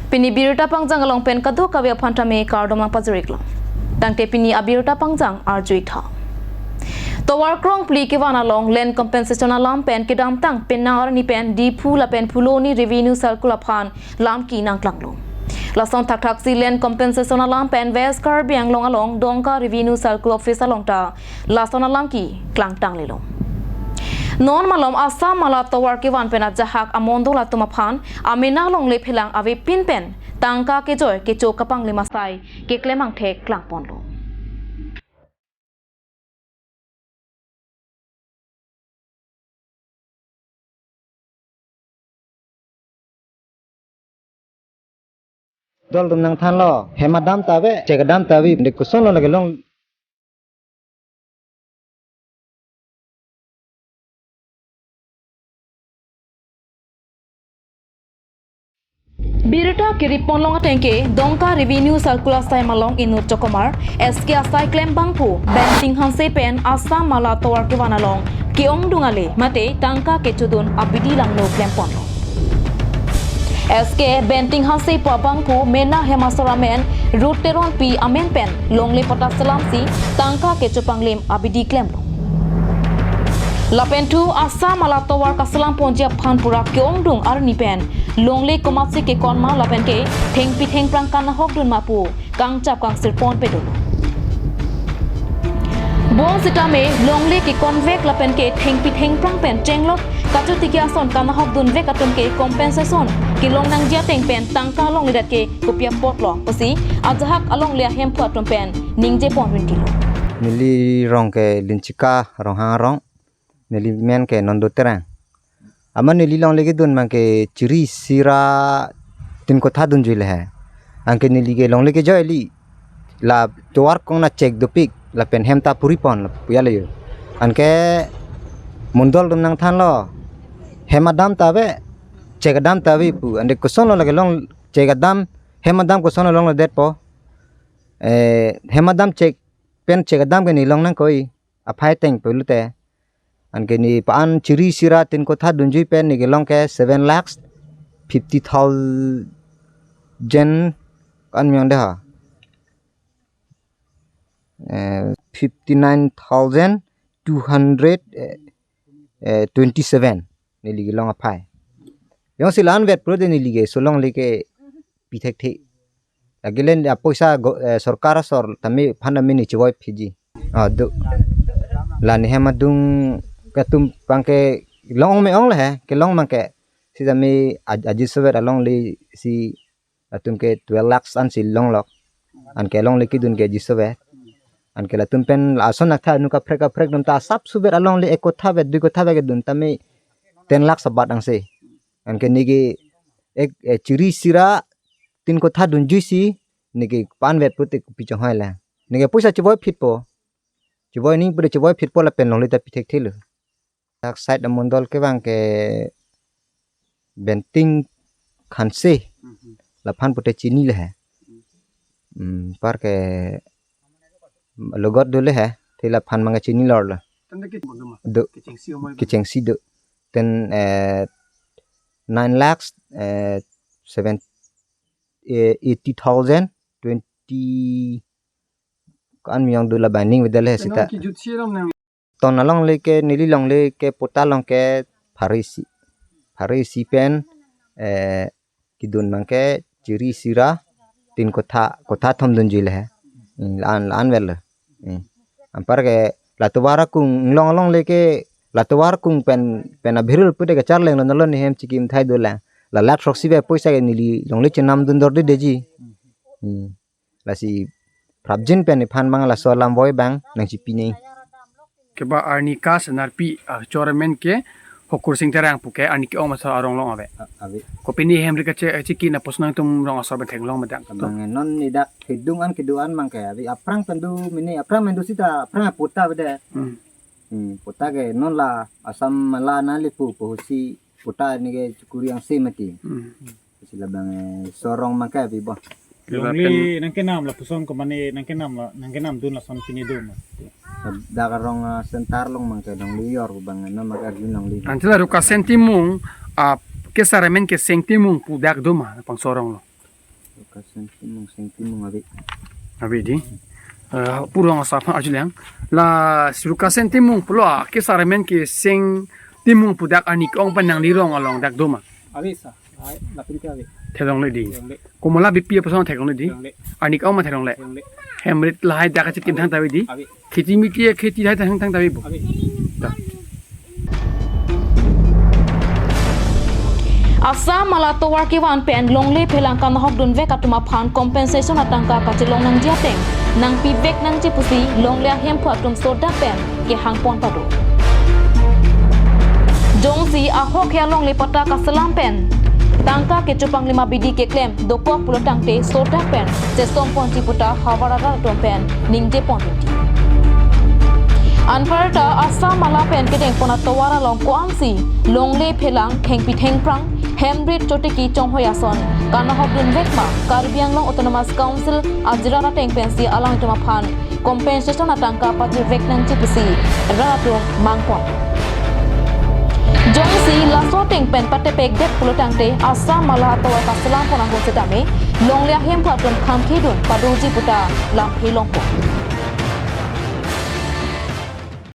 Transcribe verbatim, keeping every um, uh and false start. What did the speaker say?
Pini birta pangjang along pen kadokave aphan tame kardom nangpajir-iklo. Tangte pini abirta pangjang arju-ik tha. Tovar krongphli kevan along land compensation alam pen kedamtang penang arni pen Diphu lapen Phuloni Revenue Circle aphan lamki nangklanglo. Lason thakthaksi land compensation alam pen West Karbi Anglong along Dongka Revenue Circle Office along ta lason alamki klangtanglelo. Non malom Assam mala tovar kevan pen ajahak amondol atum aphan amena longle phelang avepin pen tangka kejoi kecho kapanglim asai keklem angthek klangponlo. Dol atum nangthanlo, hem adam ta ave, chek adam ta ave, de kosonlo lake long. Birta keriponlong atengke, Dongka Revenue Circle asai malong inut chokomar, S K asai klembangpo, Benting Hanse pen Assam mala tovar kevan along ke-ongdung ale mate tangka kechodun abidi langno klemponlo. S K Benting Hanse pu abangpo mena hem asor amen Ruth Teronpi amen pen longle patta selamsi tangka kechopanglim abidi klemlo. Lapen thu Assam mala tovar kaselamponji aphan pura ke-ongdung arni pen longle komatsi kekon ma lapen ke thengpi thengphrang kanahokdun ma pu kangchap kangsirpon pedun. Bonsitame longle kekonvek lapen ke thengpi thengphrang pen chenglok kachotiki ason kanahokdunvek atum ke compensation kelong nangji ateng pen tangka longledet ke kopi apotlo pusi ajahak alongle ahemphu atum pen ningjepon rintilo. Neli rong ke Linchika Ronghang arong. Neli men ke Nondo Terang. Amat neli longle kedun abangke chiri sira tin kotha dunjui le he. Anke neli ke longle kejoi li. La tovar kong na chek dopik lapen hem ta puripon la puya le yo. Anke mondol atum nangthanlo. Hem adam ta ave, chek adam ta ave pu. Ante kosonlo lake long chek adam, hem adam kosonlo longledetpo. Eh, hem adam chek pen chek adam ke neli long nangkoi. Aphai ateng pulote. Anke neli pa-an chiri sira tin kotha dunjui pen neli kelong ke seven lakhs fifty thousand kan miyong de ha. Eh, fifty nine thousand two hundred, eh, eh, twenty seven. Neli kelong aphai. Jongsi la-an vet pulote neli ke solongle ke pi thekthe. Lake len apoisa go, eh, sorkar asor tame aphan tame neli chevoi phitji. Ah, do. La ne hem adung atum abangke long me-ong le he, kelong abangke. Si tame aj-, aji sovet alongle si atum ke twelve lakhs ansi longlok. Anke alongle kedun ke aji sovet. Anke latum pen lason athak nu kaprek kaprek atum ta asap sovet alongle ek kotha vet, dui kotha vet kedun tame ten lakhs abat angse. Anke neli ke ek, eh, chiri sira tin kotha dunjuisi neli ke pa-an vet pulote kopi chonghoi la. Neli ke poisa chevoi phitpo. Chevoi ning pulote chevoi phitpo lapen longle ta pi thekthelo. Dak side amondol ke abangke Benting Hanse. Mhm. Laphan pulote chini le he. Hmm, anparke logot do le he. Te laphan abangke chini lor lo. Tanda ke bondo ma. Do. Kechengsi amoi. Kechengsi do. Ten, eh, nine lakhs, eh, seven, eh, eighty thousand twenty kan miyong do la binding vedale sita. Tenong kijut si ram nang. Ton alongle ke neli longle ke patta along ke pharo isi. Pharo isi pen, eh, kedun abangke chiri sira tin kotha, kotha thom dunjui le he. Hmm, la-an, la-an vet lo. Hmm. Anparke la tovar akung inglong alongle ke la tovar akung pen, pen abirul pulote kacharleng lo nalo ne hem chikim thai dolang. La lakh throksi vet poisa ke neli longle chenam dun dordedetji. Hmm. Lasi prapjin pen nephan abang laso alam voi abang nangchipi nang. Keba arni ka senarpi, ah, chairman ke Hokursing Terang pu ke arni ke-ong masar arong long ave. A-, ave. Kopine hem ri kache, eh, chiki na posnang atum rong asor betheng long medang. Abang non ni dak thedung an kedo-an abangke ave aphrang pen do mene aphrang pen do sita aphrang patta ave de. Hmm. Hmm, patta ke non la Assam mala na le pu pu si patta neli ke chukuri angse mati. Hmm. Si labang, eh, sorong abangke ave bo. Longle nangkenam lapuson komane nangkenam la, nangkenam dun lason pine do ma. Dak arong, ah, center along abangke longle yor abang no abangke arju longle. Anchela ruka sengtimung, ah, ke saramen ke sengtimung pu dak do ma pang sorong lo. Kasen Timung, Seng Timung ave. Ave dei. Eh, pulong asap arjulang. La Srukasen Timung pulo, ah, ke saramen ke Seng Timung pu dak arni ke-ong pen nanglirong along dak do ma? Ave sir. Ai, lapen ke ave. Theklongle dei. Theklongle. Komat la B P F ason theklongle dei. Theklongle. Arni ke-ong ma theklongle. Theklongle. Hem rit lahai dak kachikim thangta ave dei. Ave. Kheti miti kheti lahai thang thangta ave bo. Ave. Da. Assam Mala tovar kevan pen longle phelang kanahokdun vek atum aphan compensation atangka kachelong nangji ateng nangpi vek nangji pusi longle ahemphu atum sodak pen kehang pon pado. Jongsi ahok he alongle patta kaselam pen tangka kechopanglima bidi keklem dokok pulo tangte sodak pen chesom ponji puta havar arat atum pen ningje pon rinti. Anparta Assam Mala pen kedeng pon atovar along ko-ansi longle phelang thengpi thengphrang hem rit chotiki chonghoi ason kanahokdun vek ma Karbi Anglong Autonomous Council ajirat ateng pensi alangtum aphan compensation atangka pajir vek nangji pusi rat atum mang pon. Jongsi laso ateng pen patepek det pulo tangte Assam Mala atovar kaselam pon ahut setame longle ahemphu atum khangkhidun padungji puta lamthe long pon.